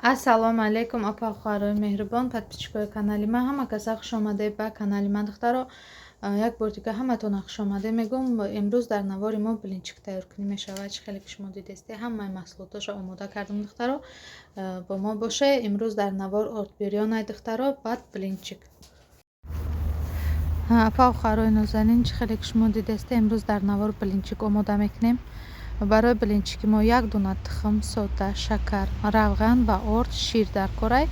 Ассалому алайкум, апа, хоҳарои меҳрубон, подписчикои канали ман. Ҳама каса хушомадед ба канали ман, духтаро. Як бор дига ҳаматона хушомадед мегӯм. Имрӯз дар навори мо блинчик тайёркунӣ мешавад. Чӣ хеле ки шумо дидестед, ҳамаи маҳсулоташро омода кардам, духтаро. Бо мо боше. Имрӯз дар навор орд бирёнай, духтаро, баъд блинчик. Апа, хоҳарои нозанин, чӣ хеле ки шумо дидестед, имрӯз дар навор блинчик омода мекунем. Барои блинчики мо як дона тухм, сода, шакар, равған ва орд, шир дар корай.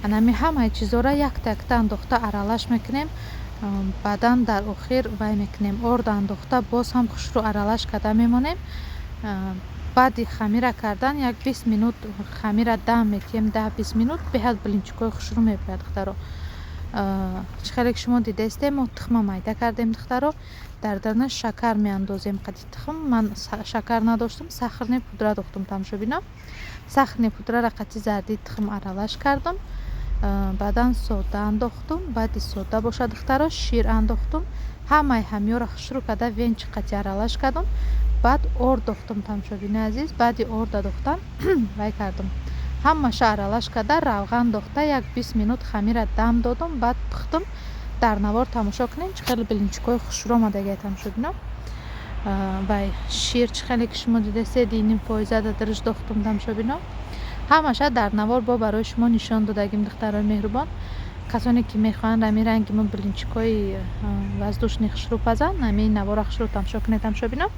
Анами ҳамаи чизора якта якта андохта аралаш мекунем. Баъдан дар охир вай мекунем, орд андохта боз ҳам хушрӯ аралаш карда мемонем. Баъди хамира кардан як 20 минут хамира дам метиҳем, 10-20 минут, беҳад блинчикҳои хушрӯ мебояд, духтаро. Чӣ хеле ки шумо дидестед, мо тухма майда кардем, духтаро. Дар дарунаш шакар меандозем қади тухм. Ман шакар надоштам, сахарный пудра дохтам, тамошобино. Сахарный пудрара қати зарди тухм аралаш кардам. Баъдан сода андохтум. Баъди сода бошад, духтаро, шир андохтум. Ҳамаи ҳамёро хушрӯ карда венчик қати аралаш кардам. Баъд орд дохтум, тамошобинои азиз. Баъди орда дохтан вай кардам, ҳамаша аралаш карда, равған дохта, як 20 минут хамира дам додум, баъд пухтум. Дар навор тамошо кунем, чӣ хеле блинчикҳои хушрӯ омадагиа, тамошобино. Вай шир, чӣ хеле ки шумо дидестед, ним фоиза дадриш дохтум, тамошобино. Ҳамаша дар навор бо барои шумо нишон додагим, духтарои меҳрубон. Касоне ки мехоҳанд ҳамин ранги мо блинчикҳои воздушный хушрӯ пазанд, ҳамин наворро хушрӯ тамошо кунед, тамошобино.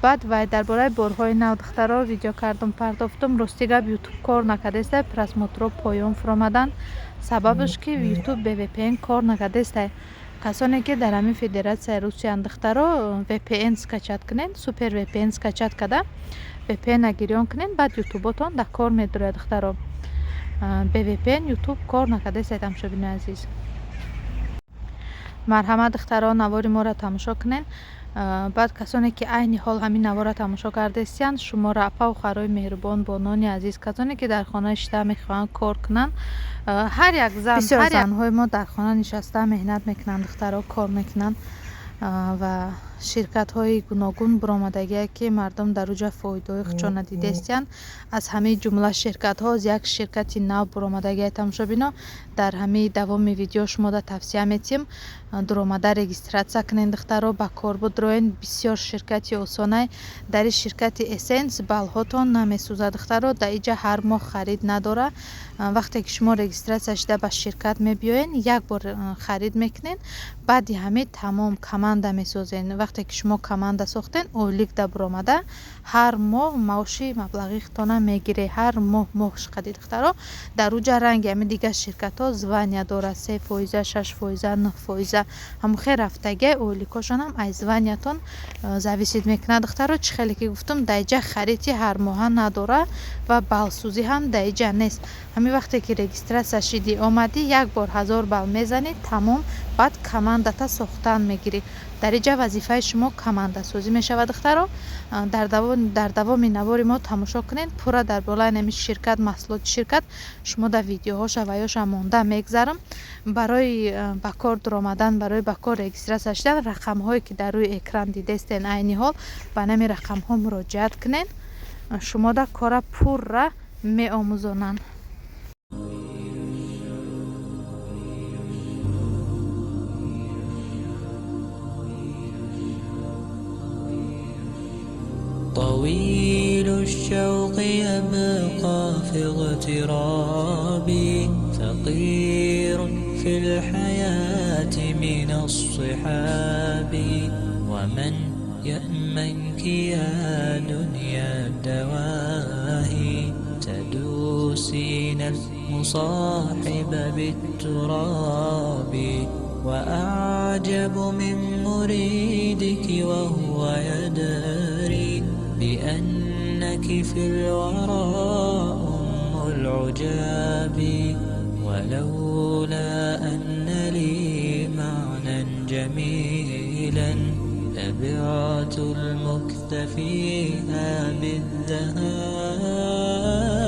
Баъд вай дар бораи борҳои нав, духтаро, видео кардум, партофтум. Рости гап, Ютуб кор накардестай, просмотрҳо поён фуромаданд. Сабабаш ки Ютуб бе VPN кор накардестай. Касоне ки дар ҳамин Федератсияи Русиян, духтаро, VPN скачать кунед, Супер VPN скачать карда, VPN-а гирён кунед, баъд ютуботон дар кор медурояд, духтаро. Бе VPN Ютуб кор накардестай, тамошобинои азиз. Марҳамат, духтаро, навори моро тамошо кунед. Баъд касоне ки айни ҳол ҳамин наворро тамошо кардаистиянд, шуморо, апау хоҳарои меҳрубон, бонони азиз, касоне ки дар хона шида мехоҳанд кор кунанд, ҳар як зан, бисёр занҳои мо дар хона нишаста меҳнат мекунанд, духтаро, кор мекунанд ва ширкатҳои гуногун буромадагие ки мардум дар уҷа фоидаҳои худшона дидаистиянд. Аз ҳамаи ҷумла ширкатҳо як ширкати нав буромадагие, тамошобино. Дар ҳамаи давоми видео шумода тавсия метиҳем, дуромада регистрация кунед, духтаро, ба кор будроен. Бисёр ширкати осонай. Дар ин ширкати Эссенс баллҳотон намесӯзад, духтаро. Дар иҷа ҳар моҳ харид надора. Вақте ки шумо регистрация шуда ба ширкат мебиёед, як бор харид мекунед, баъди ҳамин тамом, команда месозед. Вақте ки шумо команда сохтед, ойлик да буромада ҳар моҳ маоши маблағи худтона мегиред, ҳар моҳ моҳш қади, духтаро. Дар уҷа ранги ҳамин дигар ширкатҳо звания дорад: 3%, 6%, 9%, ҳамон рафтагиа. Ойликҳошонам аз званиятон зависит мекунад, духтаро. Чӣ хеле ки гуфтум, дар иҷа хариди ҳармоҳа надора ва баллсӯзӣ ҳам дар иҷа нест. Ҳамин вақте ки регистрация шидӣ, омадӣ, як бор 1000 балл мезанӣ, тамом, баъд командата сохтан мегирӣ. Дар иҷа вазифаи шумо командасозӣ мешавад, духтаро. Дар давоми навори мо тамошо кунед пурра дар болои ҳамин ширкат, маҳсулоти ширкат шумо дар видеоҳоша ва ёша монда мегзарам. Барои ба кор дуромадан, барои ба кор регистрация шудан, рақамҳое ки дар рӯи экран дидестен айни ҳол, ба ҳамин рақамҳо муроҷиат кунед, шумода кора пурра меомӯзонанд. طويل الشوق يبقى في اغترابي، فقير في الحياة من الصحاب، ومن يأمنك يا دنيا الدواهي؟ تدوسين المصاحب بالتراب، وأعجب من مريدك وهو يدري بأنك في الورى أم العجاب، ولولا أن لي معنى جميلا لبعت المكث فيها بالذهاب.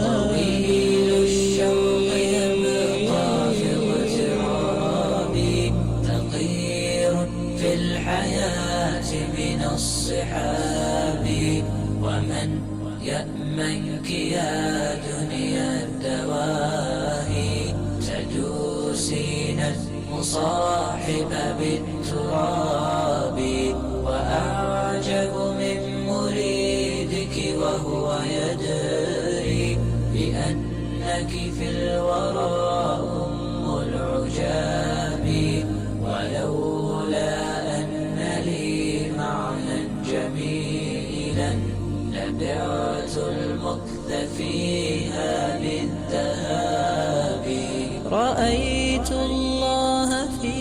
طويل الشوق يبقى في اغترابي، فقير في الحياة من الصحاب، ومن يأمنك يا دنيا المصاحب بالتراب. وأعجب من مريدك وهو يدري بأنك في الورى أم العجاب. ولولا أن لي معنى جميلا لبعت المكث فيها بالذهاب. رأيت الله في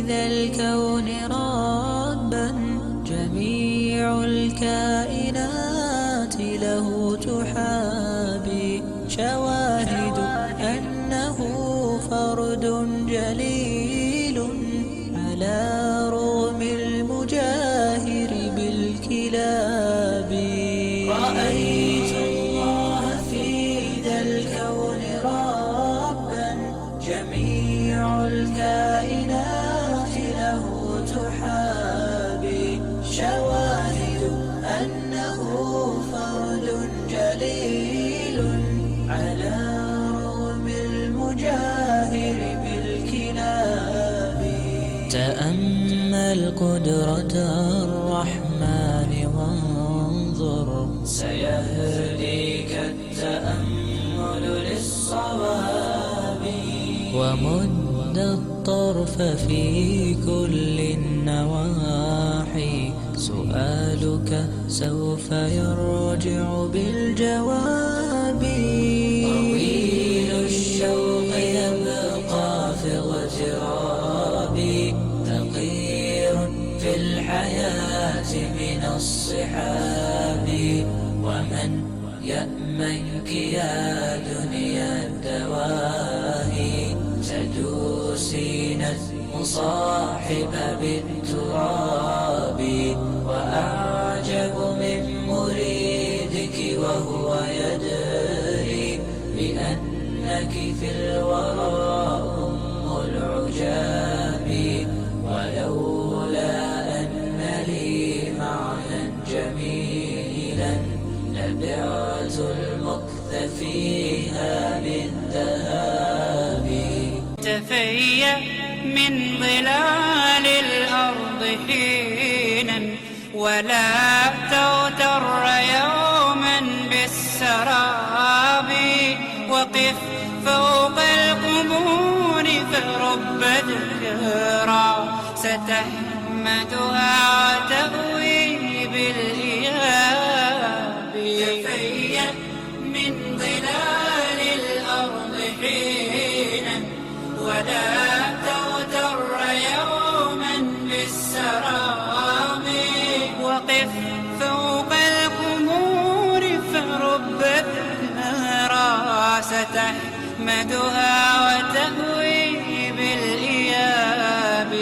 ذا الكون ربا، جميع الكائنات له تحابي. شواهد أنه فرد جليل على رغم المجاهر بالكلاب. رأيت الله في ذا الكون ربا، جميع الكائنات له تحابي. شواهد أنه فرد جليل على رغم المجاهر بالكلاب. تأمل قدرة الرحمن وانظر، سيهديك التأمل للصواب. ومد الطرف في كل النواحي، سؤالك سوف يرجع بالجواب. طويل الشوق يبقى في اغترابي، فقير في الحياة من الصحاب. ومن يأمنك يا دنيا الدواهي، تدوسين المصاحب بالتراب. وأعجب من مريدك وهو يدري بأنك في الورى أم العجاب. ولولا أن لي معنى جميلا لبعت المكث فيها بالذهاب. تفيأ من ظلال الأرض حينا، ولا تغتر يوما بالسراب. وقف فوق القبور فرب ذكرى ستحمدها وتأوي بالإياب. تفيأ من ظلال الأرض حينا، ولا تغتر يوما بالسراب. وقف فوق القبور فرب ذكرى ستحمدها وتأوي بالإياب.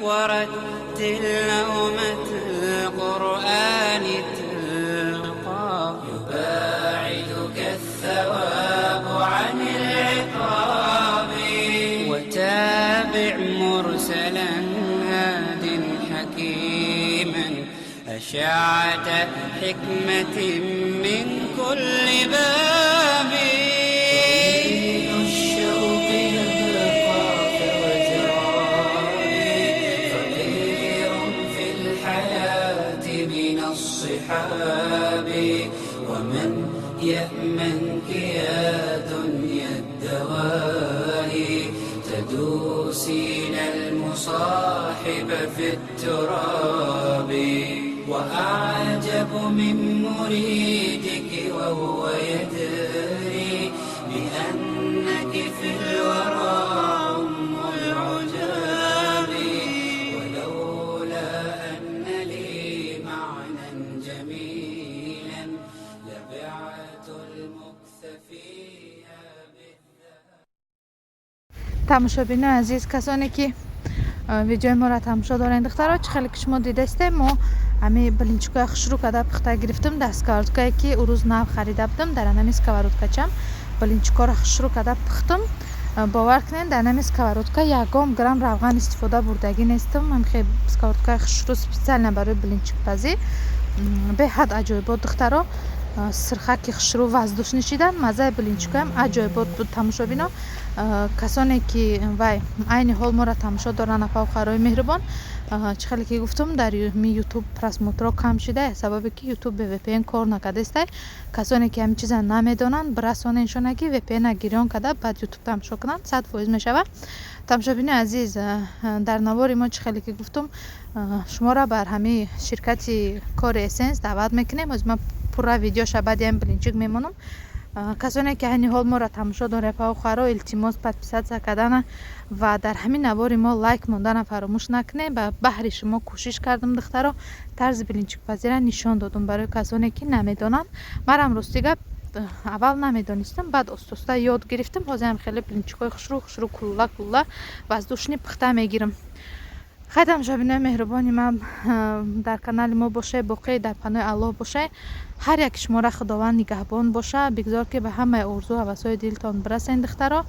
ورتل نومة القرآن تلقى يباعدك الثواب عن العقاب. وتابع مرسلا هاد حكيما أشعة حكمة من كل باب. الشوق يبقى في اغترابي، فقير في الحياة من الصحاب. ومن يأمنك يا دنيا الدواهي، تدوسين المصاحب في التراب. وأعجب من مريدك وهو يدري بأنك في الورى أم العجاب. ولولا أن لي معنى جميلا لبعت المكث فيها بالذهاب. Тамошобинои азиз, касоне ки видеои моро тамошо доред, духтаро, чӣ хеле ки шумо дидастем, мо ҳами блинчикоя хушрӯ карда пухта гирифтем. Дар сковородкае ки ӯ рӯз нав харида будам, дар анами сковородкачам блинчикоро хушрӯ карда пухтам. Бовар кунед, дар анами сковородка ягон грамм равған истифода бурдагӣ нестам. Ҳамихе сковородкаи хушрӯ специально барои блинчикпазӣ, беҳад аҷоибот, духтаро. Сирхаки хушрӯ, воздушный шидан, маззаи блинчикоям аҷоибот буд. Тамошобино, касоне ки вай айни ҳол моро тамошо доранд, апау хоҳарои меҳрубон, чӣ хеле ки гуфтум, дар ми Ютуб просмотрҳо кам шуда, сабабе ки Ютуб бе VPN кор накардастай. Касоне ки ҳамин чиза намедонанд, бирасоненшона, ки VPN гирён карда, баъд Ютуб тамошо кунанд, 100% мешавад. Тамошобини азиз, дар навори мо, чӣ хеле ки гуфтум, шуморо бар ҳамин ширкати кори Эссенс даъват мекунем. Ҳозир ман пурра видеоша баъди ҳамин блинчик мемонам. Касоне ки айни ҳол моро тамошо доред, апау хоҳаро, илтимос, подписаться кардана ва дар ҳамин навори мо лайк мондана фаромӯш накунед. Ба баҳри шумо кӯшиш кардам, духтаро, тарзи блинчикпазира нишон додум барои касоне ки намедонанд. Марам, рости гап, аввал намедонистам, баъд оста-оста ёд гирифтам. Ҳозирам хеле блинчикҳои хушрӯ хушрӯ, кулла кулла, воздушный пухта мегирам. Хай, тамошобинои меҳрубони ман, дар канали мо бошед, боқӣ дар паноҳи Аллоҳ бошед. Ҳар яки шуморо Худованд нигаҳбон боша. Бигзор, ки ба ҳамаи орзу ҳавасҳои дилтон бирасен. Духтаро,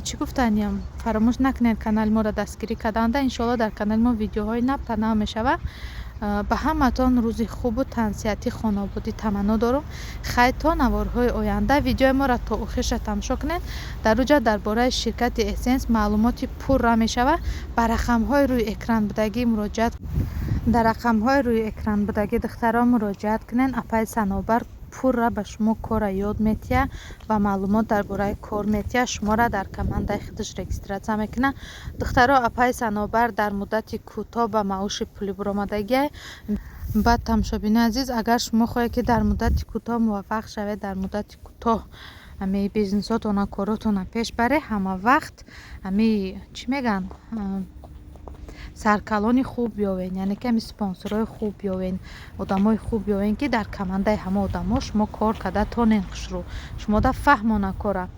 чӣ гуфтаниям, фаромӯш накунед канали моро дастгирӣ карданда. Иншоалло, дар канали мо видеоҳои нав та нав мешавад. Ба ҳаматон рӯзи хубу тансиҳатӣ, хонаободӣ таманно дорам. Хай, то наворҳои оянда. Видеои моро то охирша тамошо кунед. Дар уҷа дар бораи ширкати Эссенс маълумоти пурра мешавад. Ба рақамҳои рӯи экран будагӣ муроҷиат, дар рақамҳои рӯи экран будагӣ, духтаро, муроҷиат кунед. Апаи Санобар пурра ба шумо корра ёд метиҳад ва маълумот дар бораи кор метиҳад, шуморо дар командаи худаш регистрация мекунад. Духтаро, апаи Санобар дар муддати кӯтоҳ ба маоши пулӣ баромадагиай. Баъд, тамошобинои азиз, агар шумо хоҳед, ки дар муддати кӯтоҳ муваффақ шавед, дар муддати кӯтоҳ ҳами бизнесотона, коротона пеш баред, ҳама вақт ҳами, чӣ мегӯянд, саркалони хуб биёвед, яъне ки ҳами спонсорҳои хуб биёвед, одамои хуб биёвед, ки дар командаи ҳама одамо шумо кор карда тонен хушрӯ, шумода фаҳмона кора.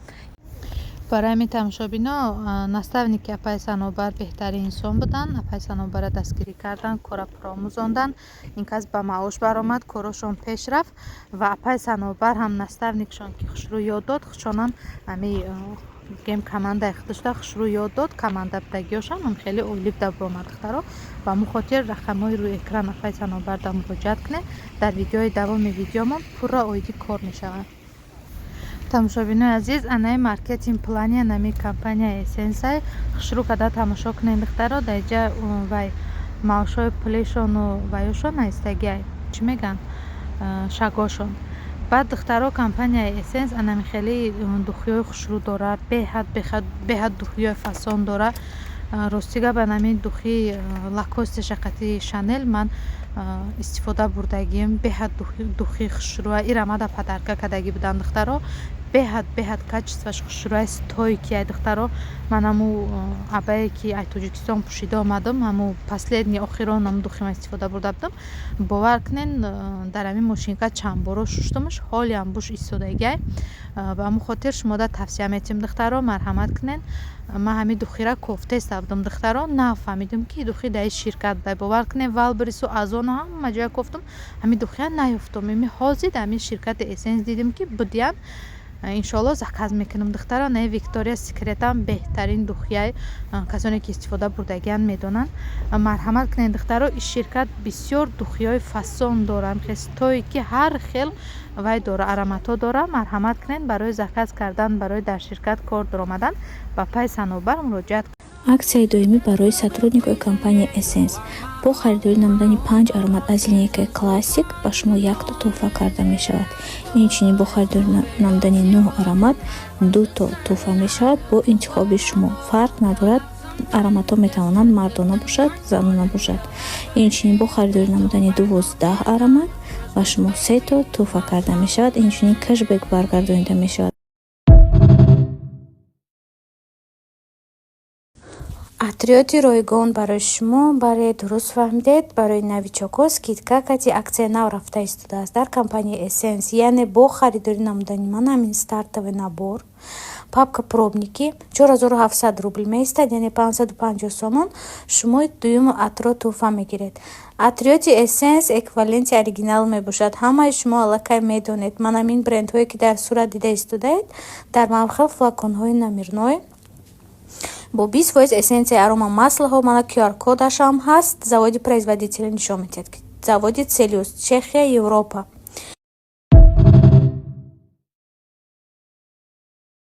Барои ҳамин, тамошобино, наставники апаи Санобар беҳтарин инсон буданд. Апаи Санобарро дастгирӣ карданд, кора пуромӯзонданд, ин кас ба маош баромад, корошон пеш рафт. Ва апаи Санобар ҳам, наставникшон, ки хушрӯ ёд дод, худшонам ҳами, гем, командаи худашда хушрӯ ёд дод, команда будагиёшам ҳам хеле олиб да баромад. Духтаро, ба ҳамун хотир рақамҳои рӯи экран апаи Санобарда муроҷиат кунед. Дар видеои давоми видеомон пурра оиди кор мешавад. Тамошобинои азиз, анаи маркетинг плани анами компанияи Эссенсай хушрӯ карда тамошо кунед, духтаро. Дар инҷа вай маошҳои пулишону ваёшон наистагиай, чӣ мегӯянд, шагошон. Баъд, духтаро, компанияи Эссенс анами хеле духиҳои хушрӯ дорад, беҳад беҳад духиҳои фасон дорад. Рости гап, анами духи Лакосте шақати Шанел ман истифода бурдагием, беҳад духи хушрӯа. Ира мада подарка кардагӣ буданд, духтаро. Беҳад беҳад качествоаш хушрӯа, стойкий. Духтаро, ман ҳаму абае ки ай Тоҷикистон пӯшида омадам, ҳаму последний, охирон ҳаму духи ман истифода бурда будам. Бовар кунед, дар ҳамин мошинка чанд боро шуштумаш, ҳолиам буш истодагиай. Ба ҳамун хотир шумода тавсия метиҳем, духтаро, марҳамат кунед. Ман ҳамин духира кофтеста будам, духтаро, нафаҳмидам, ки духи дар ин ширкат буда. Бовар кунед, Вайлдберрису, Озону, ҳама ҷоя кофтум, ҳамин духия наёфтум. Ими ҳозир дар ҳамин ширкати Эссенс дидем, ки будиян. Иншоалло, заказ мекунам, духтаро. Не, Виктория Секретам беҳтарин духияй, касоне ки истифода бурдагиян, медонанд. Марҳамат кунед, духтаро. Ин ширкат бисёр духиҳои фасон доранд, стойкий, ҳар хел вай дора, ароматҳо дора. Марҳамат кунед, барои заказ кардан, барои дар ширкат кор даромадан ба апаи Санобар муроҷиат. Аксияи доимӣ барои сотрудникои компанияи Эссенс: бо харидорӣ намудани панҷ аромат аз линейкаи Классик ба шумо якто тӯҳфа карда мешавад. Инчунин бо харидорӣ намудани нӯҳ аромат дуто тӯҳфа мешавад бо интихоби шумо, фарқ надорад, ароматҳо метавонанд мардона бошад, занона бошад. Инчунин бо харидорӣ намудани 12 аромат ба шумо сето тӯҳфа карда мешавад. Инчунин кэшбэк баргардонида мешавад. Атриёти ройгон барои шумо. Бале, дуруст фаҳмидед, барои новичокҳо скидка кати аксия нав рафта истодааст дар компанияи Эссенс. Яъне бо харидорӣ намудани ман ҳамин стартовый набор, папка пробники, 4700 рубл меистад, яъне 550 сомон, шумо дуюм атро тӯҳфа мегиред. Атриёти Эссенс эквиваленти оригинал мебошад, ҳамаи шумо аллакай медонед. Ман ҳамин брендҳое ки дар сурат дида истодаед, дар мавхел флаконҳои номерной бо 20% эссенсияи арома маслоҳо. Мана QR кодашам ҳаст, заводи производителя нишон медиҳад, ки заводи Целиус, Чехия, Европа.